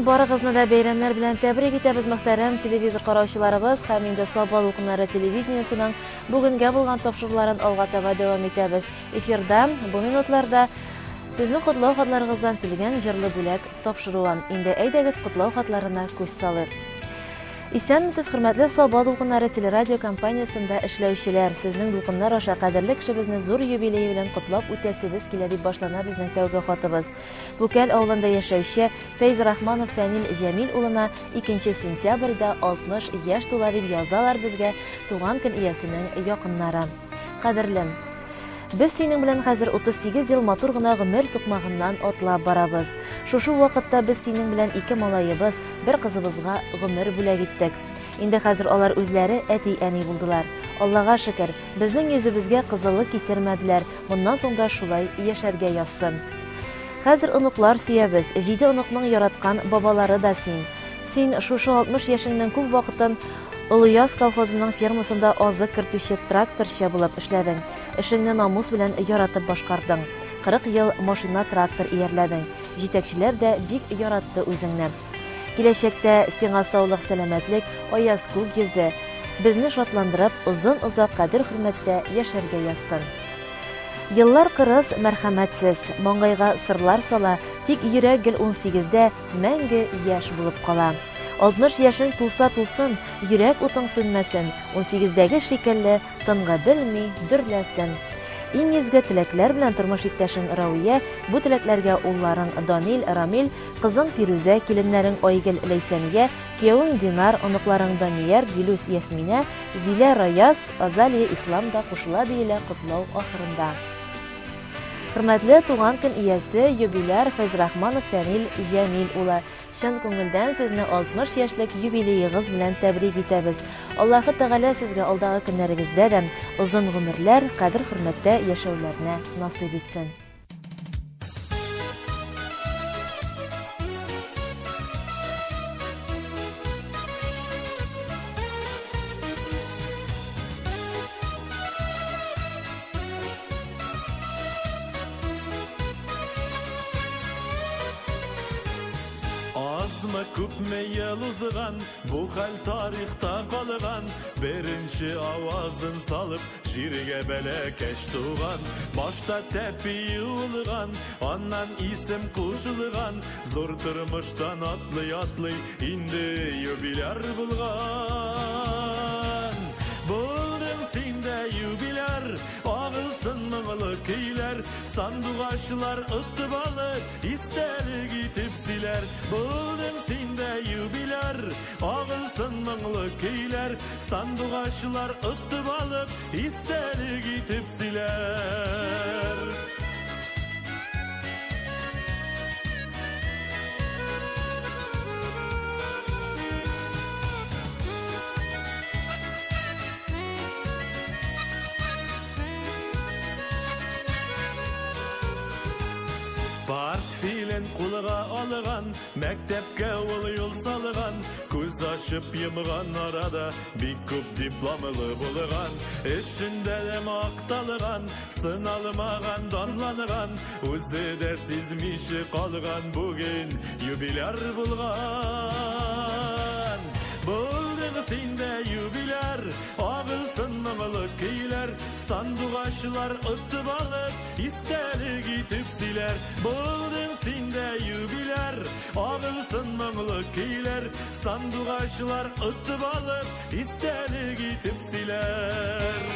Исәннән барыгызны да бәйрәмнәр белән тәбрик итәбез, мөхтәрәм телевизор караучыларыбыз һәм инде Саба дулкыннары телевидениесенең бүгенгә булган тапшыруларын алга таба дәвам итәбез. Эфирда бу минутларда сезнең котлау хатларыгыздан килгән җырлы бүләк тапшыруы. Инде әйдәгез котлау хатларына күз салыйк. Исәнмесез, хөрмәтле Саба дулкыннары телерадио компаниясендә эшләүчеләр! Сезнең дулкыннар аша кадерле кешебезне зур юбилее белән котлап үтәсебез килә, дип башлана безнең тәүге хатыбыз. Пүкәл авылында яшәүче Фәйзрахманов Фәнил Җәмил улына икенче сентябрьдә 60 яшь тула, дип язалар безгә туган көн иясенең якыннары. Кадерлем! Без синең белән хәзер 38 ел матур гына гомер сукмагыннан атлап барабыз. Шушы вакытта без синең белән ике малаебыз, бер кызыбызга гомер бүләк иттек. Инде хәзер алар үзләре әти-әни булдылар. Аллага шөкер, безнең йөзебезгә кызыллык китермәделәр, моннан соң да шулай яшәргә язсын. Хәзер оныклар сөябез, җиде оныкның яраткан бабалары да син. Син шушы 60 яшеңнең күп вакытын Олыяз колхозының фермасында азык кертүче тракторчы булып эшләдең. Эшеңне намус белән яратып башкардың. 40 ел машина-трактор иярләдең. Җитәкчеләр дә бик яратты үзеңне. Киләчәктә сиңа саулык-сәламәтлек, аяз күк йөзе, безне шатландырып, озын-озак кадер-хөрмәттә яшәргә язсын. Еллар кырыс, мәрхәмәтсез, маңгайга сырлар сала, тик йөрәк гел унсигездә, мәңге яшь булып кала. 60 яшең тулса тулсын, йөрәк утың сүнмәсен, унсигездәге шикелле тынгы белми дөрләсен. Иң изге теләкләр белән тормыш иптәшең Равия, бу теләкләргә улларың Данил, Рамил, кызың Фирүзә, киленнәрең Айгөл, Ләйсәния, киявең Динар, оныкларың Данияр, Дилүс, Ясминә, Зилә, Раяз, Азалия, Ислам да кушыла, диелә котлау ахырында. Хөрмәтле туган көн иясе, юбиляр Фәйзрахманов Фәнил Җәмил улы, чын күңелдән сезне 60 яшьлек юбилеегыз белән тәбрик итәбез. Аллаһы Тәгалә сезгә алдагы көннәрегездә дә озын гомерләр, кадер-хөрмәттә яшәүләрне насыйп итсен. Азмы күпме ел узган, бу хәл тарихта калган. Беренче авазын салып, җиргә бәләкәч туган. Башта тәпи юылган, аннан исем кушылган. Зур тормыштан атлый-атлый, инде юбиляр булган. Булдың син дә юбиляр, агылсын моңлы көйләр, сандугачлар отып алып, истәлек итеп сөйләр. Булдың син дә юбиляр, агылсын моңлы көйләр, сандугачлар отып алып, истәлек итеп сөйләр. Портфелен кулга алган, мәктәпкә ул юл салган, күз ачып йомган арада бик күп дипломлы булган, эшендә дә макталган, Сыналмаган, данланган, үзе дә сизмичә калган, бүген юбиляр булган. Булдың син дә юбиляр, агылсын моңлы көйләр, сандугачлар отып алып, истәлек итеп сөйләр. Булдың син дә юбиляр, агылсын моңлы көйләр, сандугачлар отып алып, истәлек итеп сөйләр.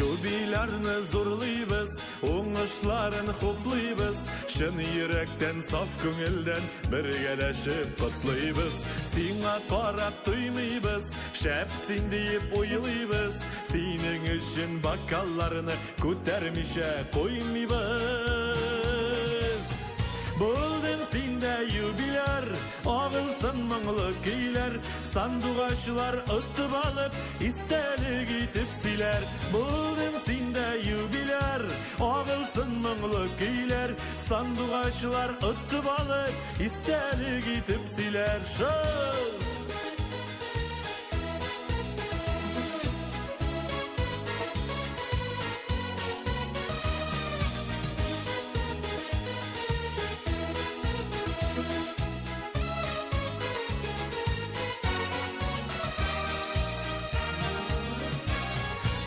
Юбилярны зурлыйбыз, уңышларын хуплыйбыз, чын йөрәктән, саф күңелдән бергәләшеп котлыйбыз. Сиңа карап туймыйбыз, Шәп син диеп уйлыйбыз, синең өчен бокалларны күтәрмичә куймыйбыз. Булдың син дә юбиляр, агылсын. Агылсын моңлы көйләр, Сандугачлар отып алып, Истәлек итеп сөйләр. Бүген син дә юбиляр, Агылсын моңлы көйләр, Сандугачлар отып алып, Истәлек итеп сөйләр. Шул!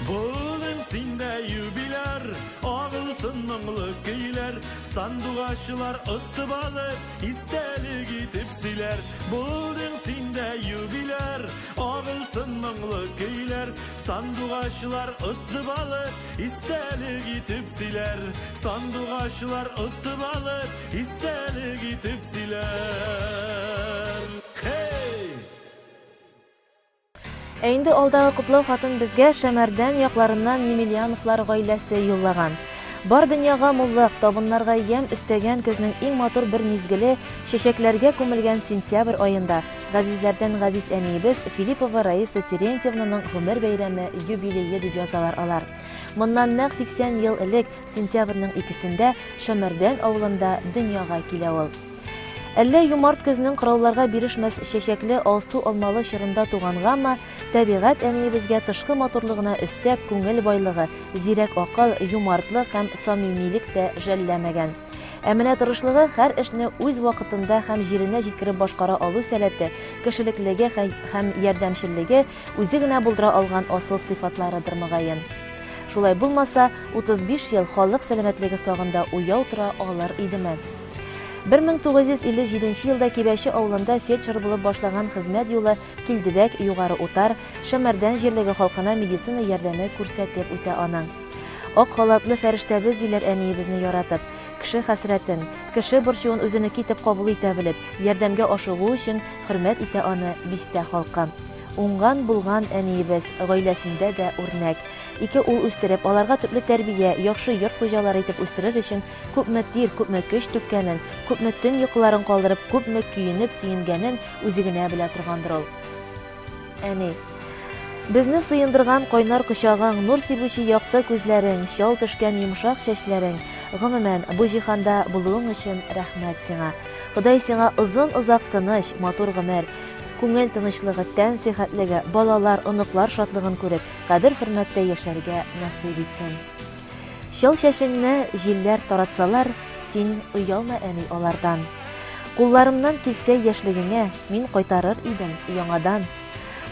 Бүген синдә юбиляр, агылсын моңлы көйләр, Сандугачлар отып алып, истәлек итеп сөйләр. Бүген синдә юбиляр, агылсын моңлы көйләр, Сандугачлар отып алып, истәлек итеп сөйләр. Сандугачлар отып алып, истәлек итеп сөйләр. Хей! Ә инде алдагы котлау хатын безгә Шәмәрдән якларыннан Емельяновлар гаиләсе юллаган. Бар дөньяга муллык, табыннарга ямь өстәгән көзнең иң матур бер мизгеле чәчәкләргә күмелгән сентябрь аенда газизләрдән газиз әниебез Филиппова Раиса Терентьевнаның гомер бәйрәме, юбилее дип язалар алар. Моннан нәкъ 80 ел элек, сентябрьнең икесендә, Шәмәрдән авылында дөньяга килә ул. Әллә юмарт көзнең кырауларга бирешмәс чәчәкле алсу-алмалы чорында тугангамы, табигать әниебезгә тышкы матурлыгына өстәп күңел байлыгы, зирәк акыл, юмартлык һәм самимилек тә жәлләмәгән. Ә менә тырышлыгы, һәр эшне үз вакытында һәм җиренә җиткереп башкара алу сәләте, кешелеклеге һәм ярдәмчеллеге үзе генә булдыра алган асыл сыйфатларыдыр, мөгаен. Шулай булмаса, 35 ел халык сәламәтлеге сагында уяу тора алыр идеме? 1957 елда Кибәче авылында фельдшер булып башлаган хезмәт юлы Килдебәк, Югары Утар, Шәмәрдән җирлеге халкына медицина ярдәме күрсәтеп үтә аның. Ак халатлы фәрештәбез диләр әниебезне яратып. Кеше хәсрәтен, кеше борчуын үзенеке итеп кабул итә белеп, ярдәмгә ашыгу өчен хөрмәт итә аны бистә халкы. Уңган-булган әниебез, гаиләсендә дә үрнәк. Ике ул үстереп, аларга төпле тәрбия, яхшы йорт хуҗалары итеп үстерер өчен күпме тир, күпме көч түккәнен, күпме төн йокыларын калдырып, күпме көенеп-сөенгәнен үзе генә белә торгандыр ул. Әни. Безне сыендырган кайнар кочагың, нур сибүче якты күзләрең, чал төшкән йомшак чәчләрең, гомумән, бу җиһанда булуың өчен рәхмәт сиңа. Ходай сиңа озын-озак тыныч, матур гомер, күңел тынычлыгы, тән сихәтлеге, балалар, оныклар шатлыгын күреп, кадер-хөрмәттә яшәргә насыйп итсен. Чал чәчеңне җилләр таратсалар, Син оялма, әни, алардан. Кулларымнан килсә яшьлегеңә, Мин кайтарыр идем яңадан.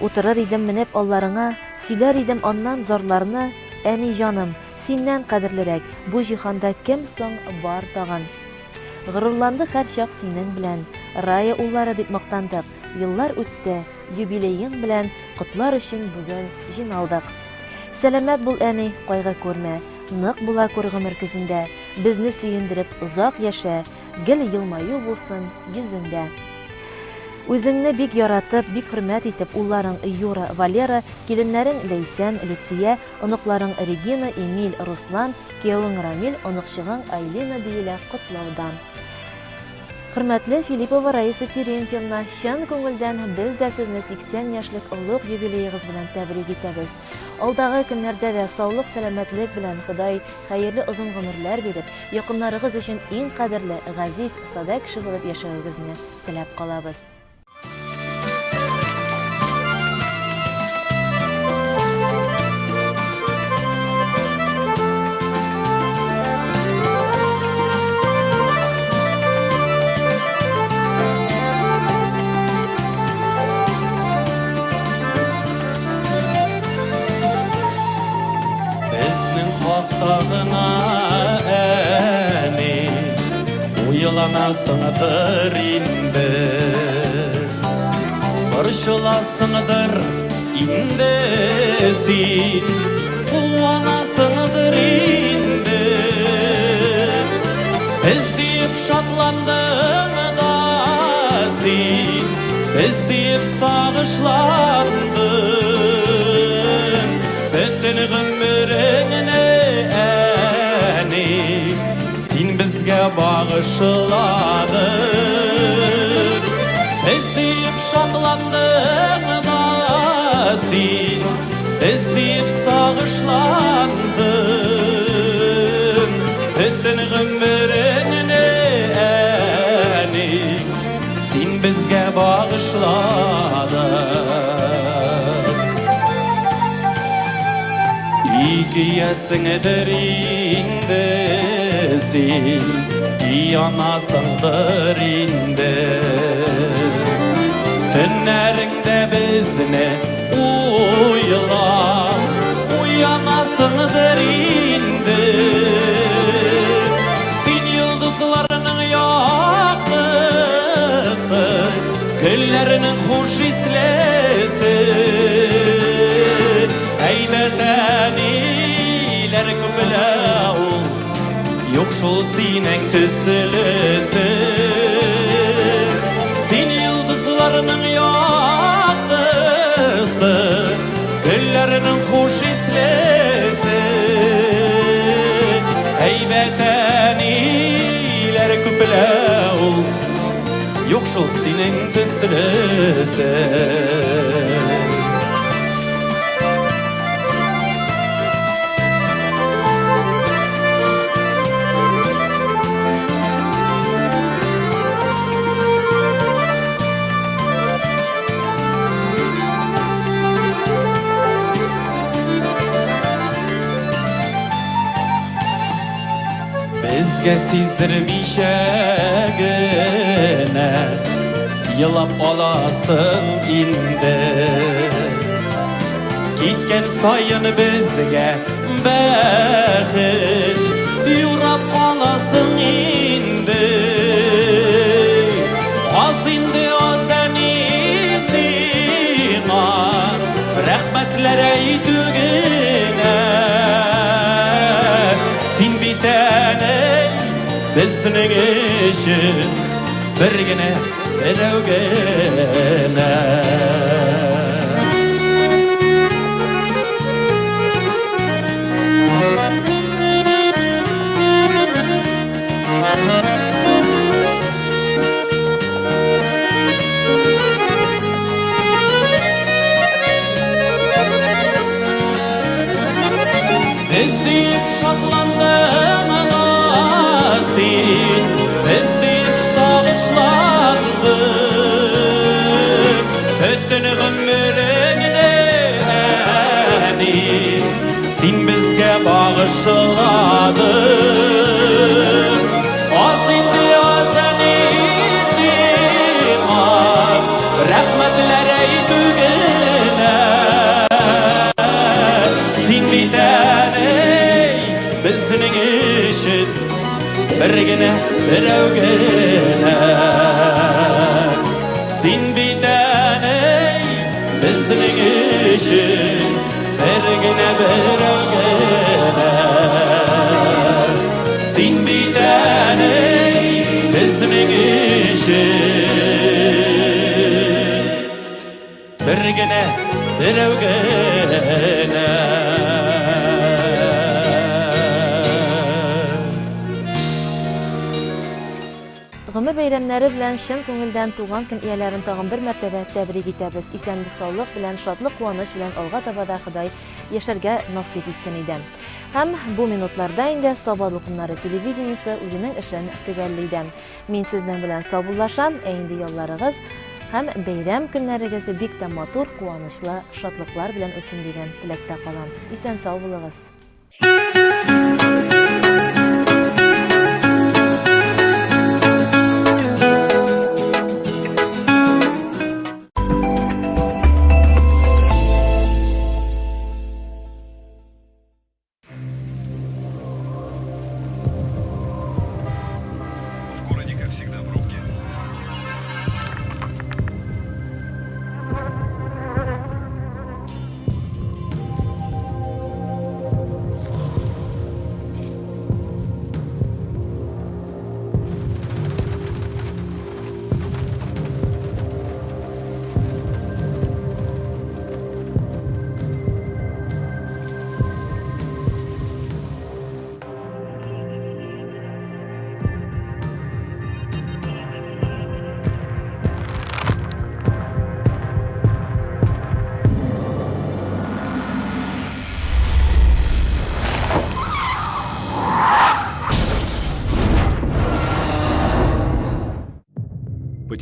Утырыр идем менеп алларыңа, Сөйләр идем аннан зарларны, Әни җаным, синнән кадерлерәк Бу җиһанда кем соң бар тагын? Горурландык һәрчак синең белән, Рая уллары дип мактандык. Еллар үтте, Юбилеең белән котлар өчен бүген җыйналдык. Сәламәт бул, әни, кайгы күрмә, нык була күр гомер көзендә, безне сөендереп озак яшә, гел елмаю булсын йөзеңдә. Үзеңне бик яратып, бик хөрмәт итеп, улларың Юра, Валера, киленнәрең Ләйсән, Люция, оныкларың Регина, Эмиль, Руслан, киявең Рамил, оныкчыгың Айлина диелә котлауда. Хөрмәтле Филиппова Раиса Терентьевна, чын күңелдән без дә сезне 80 яшьлек олуг юбилеегыз белән тәбрик итәбез. Алдагы көннәрдә дә саулык-сәламәтлек белән Ходай хәерле озын гомерләр биреп, якыннарыгыз өчен иң кадерле, газиз, садә кеше булып яшәвегезне теләп калабыз. Безнең хакта гына әни Уйланасыңдыр инде Борчыласыңдыр инде син Куанасыңдыр инде Без диеп шатландың да син Без диеп сагышландың Бөтен гомереңне әни Син безгә багышладың. Без диеп син без диеп сагышландың. Бөтен гомереңне, әни, син безгә багышладың. Ике ясеңдер инде син, янасыңдыр инде. Төннәреңдә безне уйлап, уянасыңдыр инде. Син йолдызларның яктысы, гөлләрнең хуш ислесе. Әйбәт әниләр күплә ул, юк шул синең төслесе. Син йолдызларның яктысы, гөлләрнең хуш ислесе. Әйбәт әниләр күплә ул, юк шул синең төслесе. Безгә сиздермичә генә елап аласың инде. Киткән саен безгә бәхет юрап аласың инде. Аз инде, аз, әни, сиңа рәхмәтләр әйтү генә. Син бит, әни, безнең өчен бер генә, берәү генә. Без диеп шатландың да син, без диеп сагышландың. Бөтен гомереңне, әни, син безгә багышладың. Аз инде, аз, әни, сиңа рәхмәтләр әйтү генә. Син бит, әни, безнең өчен бер генә, берәү генә. Син бит, әни, безнең өчен бер генә, берәү генә. Син бит, әни, безнең өчен бер генә, берәү генә. Гомер бәйрәмнәре белән чын күңелдән туган көн ияләрен тагын бер мәртәбә тәбрик итәбез. Исәнлек, саулык белән, шатлык, куаныч белән алга таба да Ходай яшәргә насыйп итсен иде. Һәм бу минутларда инде Саба дулкыннары телевидениесе үзенең эшен төгәлли дә. Мин сезнең белән саубуллашам, ә инде ялларыгыз һәм бәйрәм көннәрегез бик тә матур, куанычлы шатлыклар белән үтсен дигән теләктә калам. Исән-сау булыгыз. В городе, как всегда, пробки.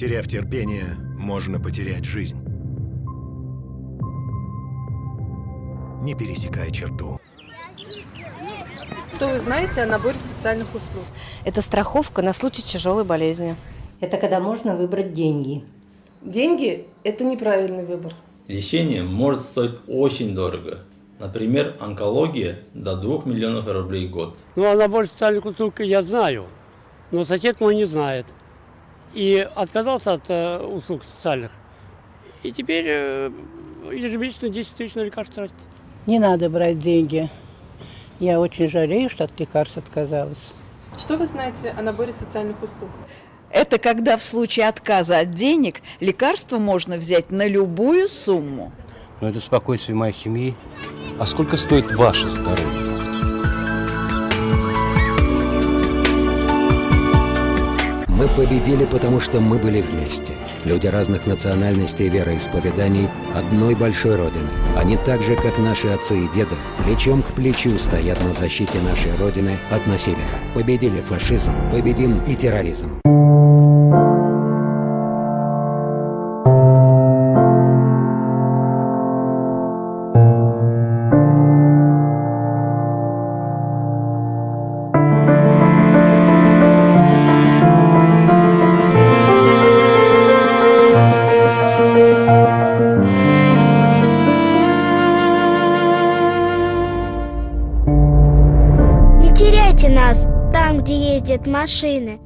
Потеряв терпение, можно потерять жизнь. Не пересекай черту. Что вы знаете о наборе социальных услуг? Это страховка на случай тяжелой болезни. Это когда можно выбрать деньги. Деньги – это неправильный выбор. Лечение может стоить очень дорого. Например, онкология до 2 миллионов рублей в год. Ну, а набор социальных услуг я знаю, но сосед мой не знает. И отказался от услуг социальных. И теперь ежемесячно 10 тысяч на лекарства тратит. Не надо брать деньги. Я очень жалею, что от лекарств отказалась. Что вы знаете о наборе социальных услуг? Это когда в случае отказа от денег лекарство можно взять на любую сумму. Но это спокойствие моей семьи. А сколько стоит ваше здоровье? Мы победили, потому что мы были вместе. Люди разных национальностей и вероисповеданий одной большой Родины. Они так же, как наши отцы и деды, плечом к плечу стоят на защите нашей Родины от насилия. Победили фашизм, победим и терроризм. Не теряйте нас там, где ездят машины.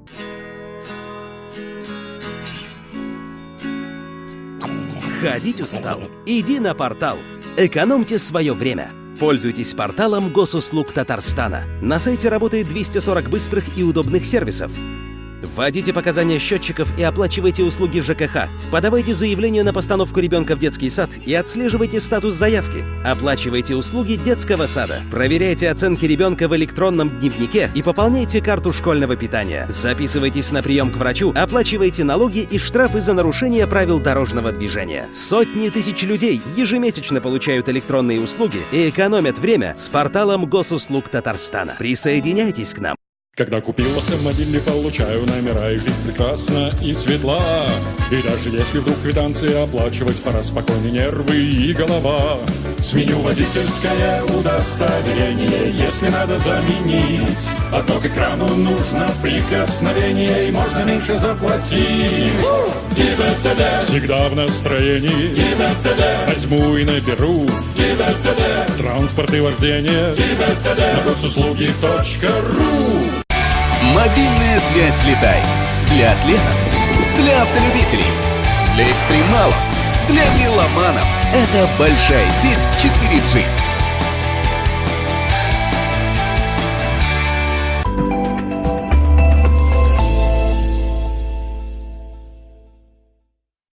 Ходить устал? Иди на портал. Экономьте свое время. Пользуйтесь порталом Госуслуг Татарстана. На сайте работает 240 быстрых и удобных сервисов. Вводите показания счетчиков и оплачивайте услуги ЖКХ. Подавайте заявление на постановку ребенка в детский сад и отслеживайте статус заявки. Оплачивайте услуги детского сада. Проверяйте оценки ребенка в электронном дневнике и пополняйте карту школьного питания. Записывайтесь на прием к врачу, оплачивайте налоги и штрафы за нарушение правил дорожного движения. Сотни тысяч людей ежемесячно получают электронные услуги и экономят время с порталом Госуслуг Татарстана. Присоединяйтесь к нам. Когда купил автомобиль и получаю номера, и жизнь прекрасна и светла. И даже если вдруг квитанции оплачивать, пора спокойно нервы и голова. Сменю водительское удостоверение, если надо заменить. Одно к экрану нужно прикосновение, и можно меньше заплатить. ГИБДД. Всегда в настроении. ГИБДД. Возьму и наберу. ГИБДД. Транспорт и вождение. ГИБДД. На госуслуги.ру. Мобильная связь «Летай». Для атлетов, для автолюбителей, для экстремалов, для меломанов. Это большая сеть 4G.